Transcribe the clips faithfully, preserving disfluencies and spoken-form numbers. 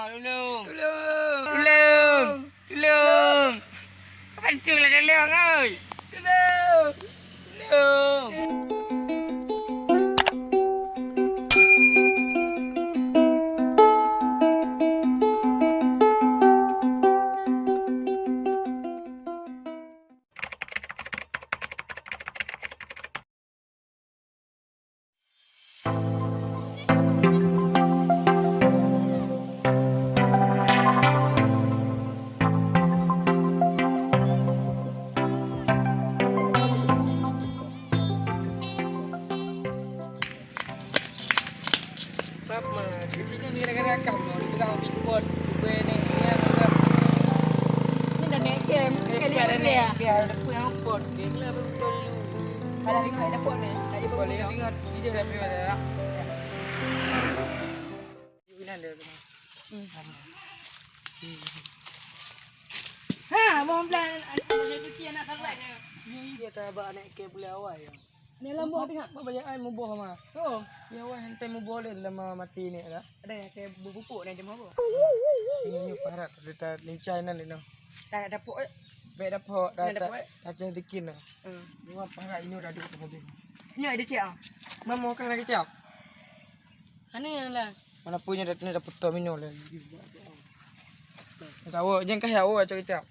Tulông! Tulông! Tulông! Tulông! Tulông! Bantu lah tulông, oi! Tulông! Tulông! Pap ma, di sini ni gara-gara kah, mau dipegang tripod, ubé ni, ni, ni. Ni dah naik game, kali ni. Game, ada pun yang pot, game lah betul dulu. Kalau tengok ada pot ni, tak boleh tengok video dah. Ini ada tu. Ha, mohon pelan, ada cuci anak salah. Dia tak abang naik game boleh awal ya. Ni lambok tengok. Banyak ai muboh ma. Oh. Ya wah, ente muboh le lama mati ni dah. Ada yang kayak bubuk ni dia muboh. Ini ni parat kita lincah nan ni noh. Tak ada dapur eh. Baik dapur dah. Ada dapur eh. Dah cang bikin dah. Hmm. Ni wah parat ini udah duduk tu. Ni ada cek ah. Mama kan lagi cek. Mana yang lah? Mana punya dah ni dah putar minum lah. Tahu jangan kah ya awak cakap.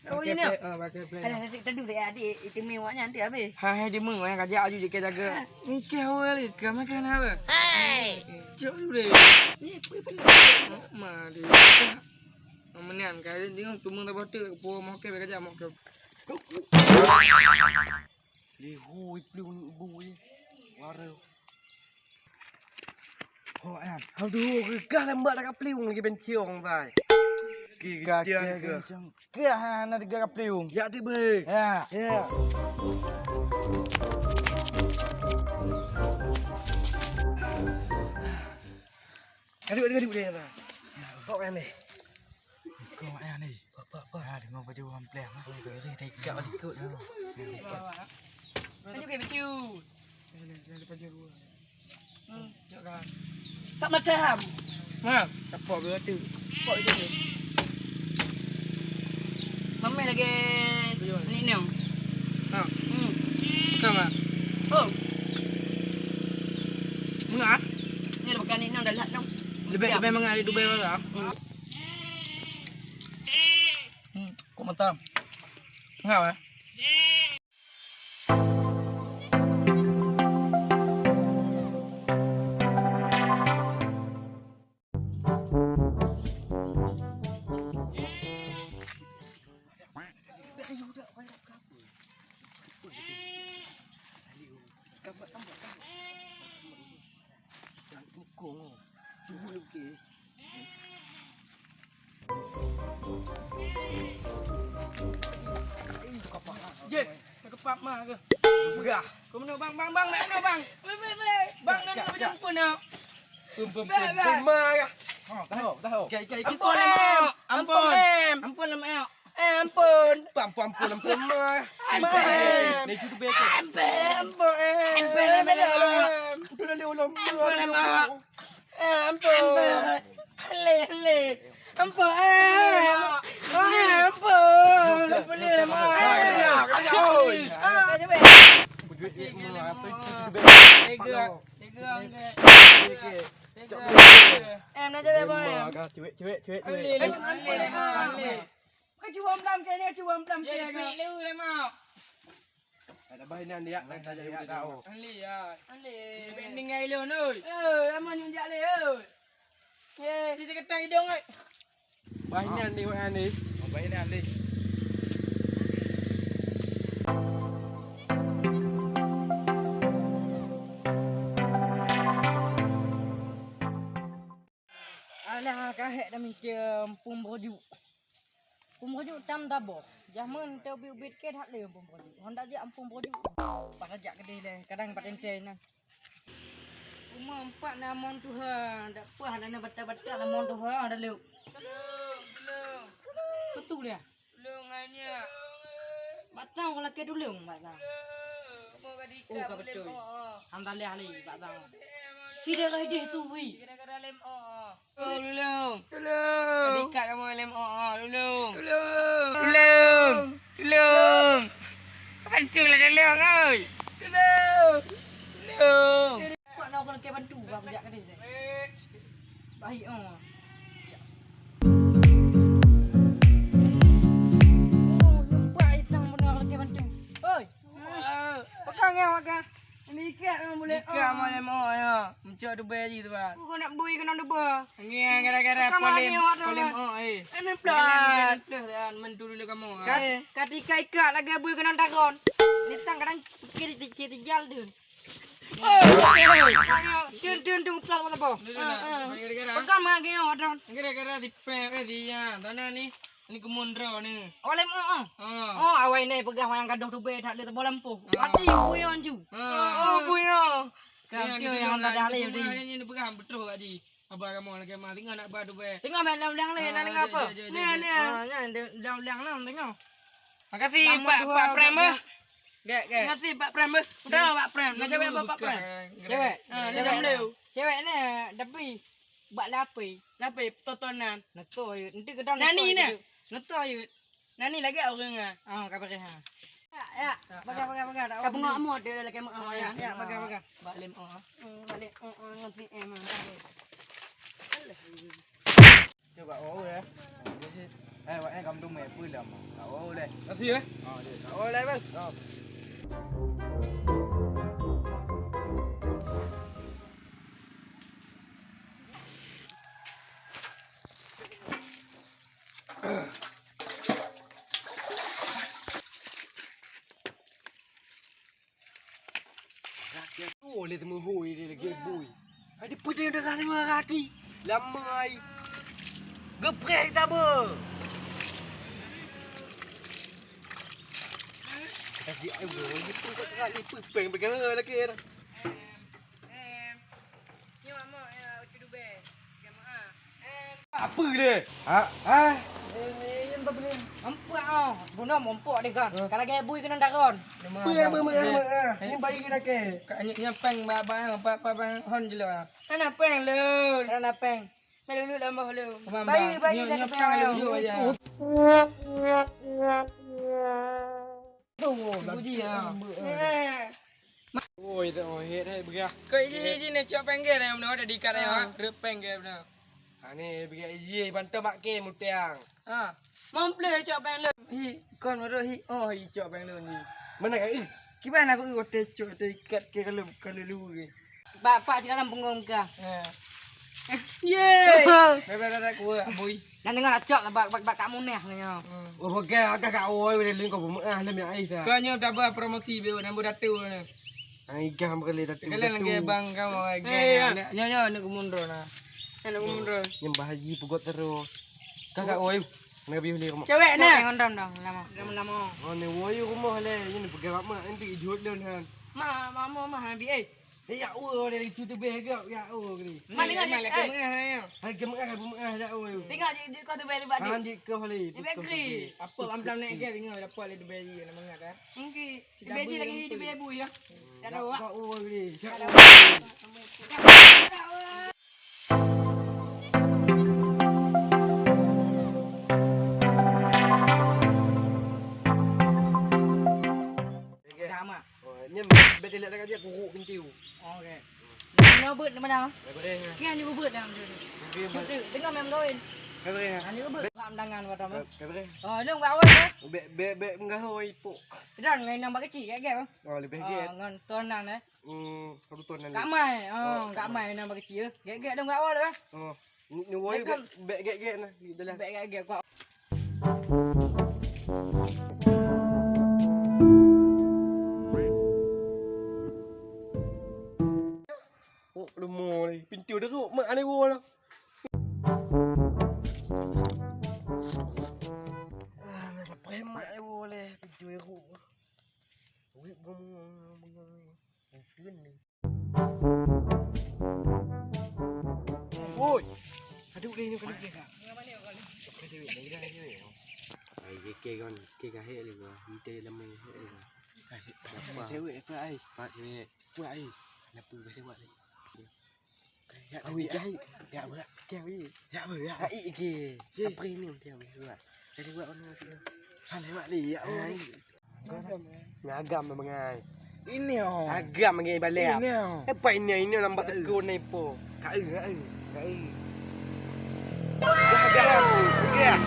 Oh, ini. Ah, pakai play. Alah, nanti teduh dek adik, itu mewah nanti habis. Hai, hai, dia mewah yang kajak aju je jaga. Engkau awal ni, kamu kan apa? Hai. Cok dulu deh. Ni apa pun. Ma dia. Menian kali ni tu mung dah botak, po mau ke kajak mau ke. Lihu ipli ulu ibu ye. Wara. Ho an. Aduh, gagah lembak dah kapli wong lagi benciong bai. Gagah, gagah. Gagah hana tiga kapli wong. Ya tiba. Ya. Ya. Aduh, aduh, aduh, aduh. Kok kan ni? Kok kan ni? Apa, apa? Ah, dengan baju ampleng, ah. Boleh, boleh, boleh. Dah ikat balik kot, ah. Baju kayak baju. Boleh, boleh, baju dua. Hmm, cok kan. Tak macam. Ha, tepok dua tu. Tepok itu tu. Mamai lagi ni ni. Ha. Hmm. Betul, Mak? Oh. Mengah? Ni dah bukan ni, ni dah lat, ni. Lebih, lebih mengah di Dubai lah. Hmm. Hmm, kok mantap. Ngap, eh? Jeh, cakap ma ke? Peugah. Kau mana bang, bang, bang, mana bang? Weh, weh, weh. Bang, nak minta baju ampun nak. Pun, pun, pun, pun, ma ya. Ha, tahu, tahu. Gai, gai, gai. Ampun, ampun. Ampun, ampun. Ampun, ampun. Eh, ampun. Ampun, ampun, ampun, ma. Ampun. Ni cucu beko. Ampun, ampun. Ampun, ampun, ampun. Udah, udah, udah. Ampun, ampun. Eh, ampun. Ampun. Leh, leh. Ampun, eh. Oh, eh, ampun. Boleh, Mak. Ah, kena, kena, oi. Ah, cepat. Tega. Tega, angkat. Tega. Eh, nak cepat, Mak. Cewek, cewek, cewek, cewek. Leh, leh, leh, leh, Mak. Leh. Kau cuba pelan ke ni, cuba pelan ke ni. Ada bahan ni, dia. Ada, ada, ada. Leh, ya. Leh. Bending ai lôn, oi. Eh, lama nyunjak leh, oi. Eh, di dekat hidung, oi. Bahinan ni, wak Anis. Oh, bahinan ni. Alah, kahek dah micem pum brojuk. Pum brojuk tam taboh. Jameun teubiet-biet ke that lé pum brojuk. Honda jak pum brojuk. Pas jak keudeh lé, kadang pat entei na. Uma empat na mon tuha, dak pah na bata-bata na mon tuha dah lé. Tulung, tulung. Betul dia? Tulung hanya. Batang kalau ke tulung batang. Tulung. Mau ka dika. Oh, ka betul. Alhamdulillah ni batang. Hi darah idéh tu, wui. Gara-gara lem o. Oh, tulông. Tulông. Tadi kat kamoe lem o, oh, tulông. Tulông. Tulông. Tulông. Bantu lah, tulông, oi. Tulông. Tulông. Kok nak kena bantu, bang, jak ke desa? Baik, oh. Oh, nampak hitam benar lagi bantu. Oi. Pegang ya, pegang. Ini ikat dengan boleh. Ikat boleh mau ya. Mencok tu bayi tu, bang. Aku nak bui kena dua. Ni gara-gara paling, paling oh, eh. Ini plus. Plus dan mentu dulu kamu. Kat-, katika ikat lagi bui kena dagon. Ni tang kadang kiri cicit jal tu. Oh, tun, tun, tun, pelan, pelan, pelan. Pegang lagi, oh, Adon. Gara-gara di prank, eh, dia. Tanah ni. Ni keumuen droe ni. Awai lé, ah, ah. Ah. Oh, awai nyoe peugah wayang gadôh tubé that lé teuboh lampôh. Ah. Mati buyon ju. Ah. Oh, buyon. Kau tu yang dah lé ni. Ni peugah beutôi tadi. Abah kamu lagi mah tengok nak ba tubé. Tengok main ulang-ulang lé, nak dengar apa? Ni, ni. Ah, nyan ulang-ulang lah tengok. Makasih Pak, Pak Prem, eh. Gek, gek. Makasih Pak Prem, eh. Udah Pak Prem. Nak cewek apa Pak Prem? Cewek. Ah, cewek. Cewek ni tapi bak lapé. Lapé totonan. Neutôi, nanti gedang. Nani neutôi na? Neutôi. Nani lagak ureueng ah. Oh, ka beureh ha. Ya, ya. Pegang, pegang, pegang. Ka bengok amot dia lagi mak. Oh, ya, ya, pegang, pegang. Bak lem oh. Hmm, bak lem oh, oh, ngerti eh, memang. Cuba oh ya. Eh, wak eh kamu tu main apa lah, Mak? Tak oh leh. Kasih ya. Oh, dia. Tak oh leh, Bang. Oh. Oh, lé teumeuhôi lé lagèe bui. Hai, dipeudeuh darah lima kaki. Lama ai. Geupreh tabe. Tapi ai, bro, itu kat terak ni, peuet péng peugah lagèe dah. Apa lé? Ha? Ha? Empat oh. Bunoe mumpuk deh kan. Kalau gaya bui kena daron. Bui, bui, bui, bui. Ni bayi kita ke. Kak nyek nyapeng ba ba ba ba hon jelo. Ana peng lu. Ana peng. Melu lu lama lu. Bayi, bayi nak peng lu. Tu, puji ya. Oi, tu oh, hit hai begah. Kau iji iji ni cok pengge ni, mana ada diikat ya. Rep pengge benar. Ha ni begah iji bantu mak ke mutiang. Ha. Mampu cok peng lu. Hi, kon baru hi. Oh, hi cok peng lu ni. Mana kau? Kiban aku i wote cok te ikat ke kalau kalau lu ke. Bapak cakap dalam punggung kah? Ha. Yeay. Bebe bebe kuat, boy. Nak dengar acok bak bak bak kamu neh ni. Oh, bagi agak kak oi boleh lingkau pemah lem ya ai sa. Kau nyob dah buat promosi be nak buat datu ni. Ai gam kali datu. Kalian lagi bang kamu ai. Nyo nyo nak mundur nah. Nak mundur. Nyembah haji pugot terus. Kakak oi. Nak biu ni rumah. Cewek nah. Ngondom dong lama. Lama-lama. Oh, ni woi rumah le. Ini pegang mak nanti ijut lon han. Mak, mak, mak, mak, nabi eh. Eh, ya Allah, dari itu tu beh gak, ya Allah, kali. Mana dengar je, eh. Hai, gemeah, gemeah, ya Allah. Tengok je, je kau tu beh lebat dia. Hanjit kau le. Dia beh keri. Apa bang naik ke tengok dapat le tu beh dia nama ngah dah. Mungkin. Dia beh lagi dia beh bu ya. Tak ada awak. Kau oh, kali. Tak ada awak. Dah amat. Oh, nyan bet dilek dekat dia kuruk kentiu. Oh, okey. Mana bet mana? Okey, ni bet dah. Okey, dengar memang kawin. Okey. Hanya bet lam tangan kata mah. Okey. Oh, lu enggak awal eh? Bet bet bet menggahoi ipok. Sedang ngai nang bak kecil gek-gek. Oh, lebih gek. Ngan tonan eh. Hmm, satu ton nanti. Kak mai. Oh, kak mai nang bak kecil. Gek-gek dong enggak awal eh. Oh. Ni, ni woi bek, bek gek-gek nah di dalam. Bek gek-gek kok. Oh, lemo ni. Pintu dah ruk, mak ni wo lah. Ah, lepas mak ni wo leh. Pintu dah ruk. Wih, bengong, bengong, bengong. Woi. Aduh, leh nyoe kali. Ai, ke kon, ke kahek lé gua. Ente lama kahek lé gua. Cewek apa ai? Pak cewek. Apa ai? Kenapa kahek lé? Ya, awi, ya, ya, ya, ya, awi. Ya, awi, ya. Hai, iki. Cik. Apa ini dia buat? Dari buat mana dia? Ha, lewat ni, ya, awi. Hai. Ngagam bangai. Ini, oh. Agam bangai balai. Ini, oh. Apa ini? Ini nampak teko ni po. Kai, kai, kai. Gah, gah, gah.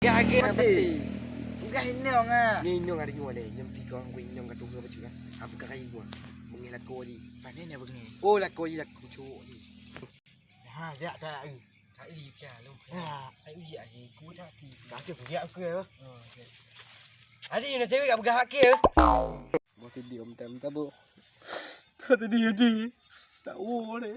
Gah, gah, mati. Gah ini, oh, ngah. Ni ini ada nyawa ni. Yang tiga aku ini yang kata apa cakap? Apa kai gua? Mengelak kau di. Mana ni apa ni? Oh, laku di laku cuk ni. Ha, jak tak. Hai, dia lom. Ha, hai, uji lagi. Ku tak ti. Kasih ku dia aku ya. Oh, okey. Adi, nak cewek kat peugah hak ke? Mau sedih om tam tabuk. Tadi, tadi. Tak wo deh.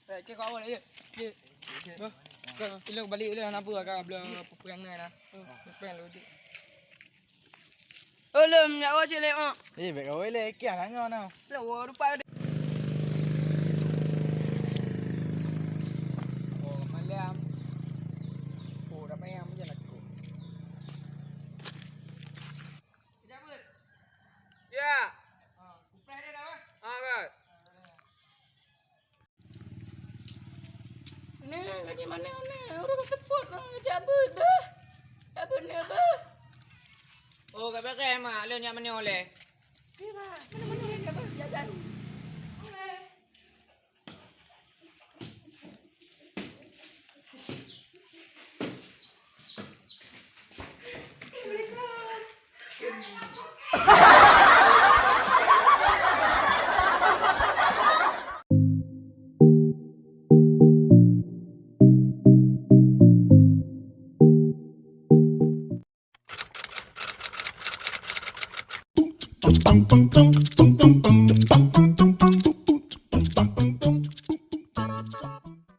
Eh, ke kau awal aja. Ke. Ke. Ilok balik ulang nak apa, agak belum perang ni lah. Perang lu je. Ulun nyak awak cek lek mak. Eh, bek kau lek, kiah lah ngon tau. Lek wo rupa dia. Oh, malam. Oh, dah payah macam aku. Kejap, Bud. Ya. Ha, kupreh dia dah, Bang. Ha, kan. Neh, lagi mana neh? Ureueng seupôt nang cabeuet dah. Cabeuet neh bah. Oh, ka beureh mak, lôn nyak meunyoe lé. Di bah, mana-mana ureueng cabeuet jajan. Oleh.